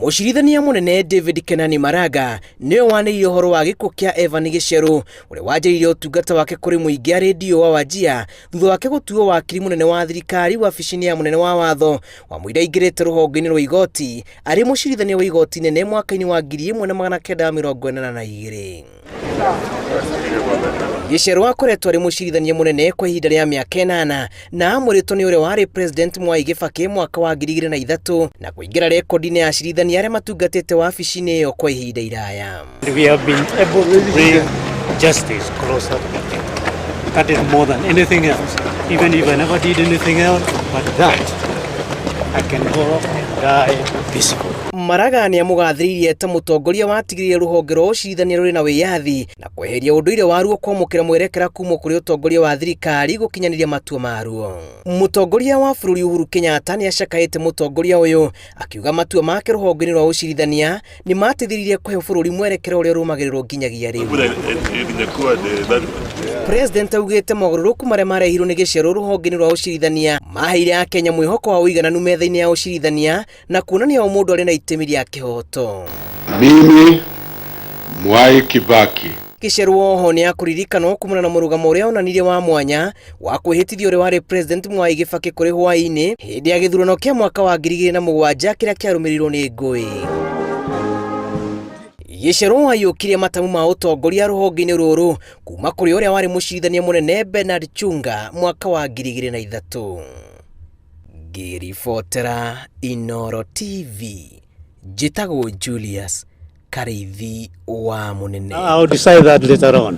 Mũcirithania mũnene David Kenani Maraga nĩwe wanĩrĩire ũhoro wa gĩkuũ kĩa Evan Gicheru ũrĩa wanjĩrĩirie ũtungata wake kũrĩ mũingĩ arĩ DO wa Wajir thutha wake gũtuo wakiri mũnene wa thirikari wabici-inĩ ya mũnene wa watho wa mũira aingĩrĩte rũhonge-inĩ rwa igoti arĩ mũcirithania wa igoti inene mwaka-inĩ wa 1982. Gicheru akoretwo arĩ mũcirithania mũnene kwa ihinda rĩa mĩaka 8 na amũrĩtwo nĩ ũrĩa warĩ President Mwai Kibaki mwaka wa 2003 na kũingĩra rekondi-inĩ ya acirithania arĩa matungatĩte wabici-inĩ ĩyo kwa ihinda iraya. We have been able to bring justice closer to the people. That is more than anything else. Even if I never did anything else, but that I can go and die peacefully. Maraga nĩ amũgathĩrĩirie ta mũtongoria watigĩrĩire rũhonge rwa ũcirithania rũrĩ na wĩyathi na kweheria ũndũire waruo kwamũkĩra mwerekera kuma kũrĩ ũtongoria wa thirikari gũkinyanĩria matua maruo. Mũtongoria wa bũrũri Uhuru Kenyatta nĩ acakaĩte mũtongoria ũyũ akiuga matua make rũhonge-inĩ rwa ũcirithania nĩ mateithĩrĩirie kũhe bũrũri mwerekera ũrĩa ũrũmagĩrĩrwo nginyagia rĩu. President augĩte mogarũrũku marĩa marehirwo nĩ Gicheru rũhonge-inĩ rwa ũcirithania maheire Akenya mwĩhoko wa ũigananu metha-inĩ ya ũcirithania na kuonania o mũndũ arĩ na itemi rĩa kĩhooto. Mimi Mwai Kibaki Gicheru oho nĩ akũririkanwo kumana na mũrũgamo ũrĩa onanirie wa mwanya wa kwĩhĩtithia ũrĩa warĩ President Mwai Kibaki kũrĩ hwaĩ-inĩ hĩndĩ ya gĩthurano kĩa mwaka wa 2007 kĩrĩa kĩarũmĩrĩirwo nĩ ngũĩ. Gicheru aiyũkirie matamu ma ũtongoria rũhonge-inĩ rũrũ kuma kũrĩ ũrĩa warĩ mũcirithania mũnene Bernard Chunga mwaka wa 2003. Ngĩribotera Inooro TV, njĩtagwo Julius Karĩithi wa Mũnene. I'll decide that later on.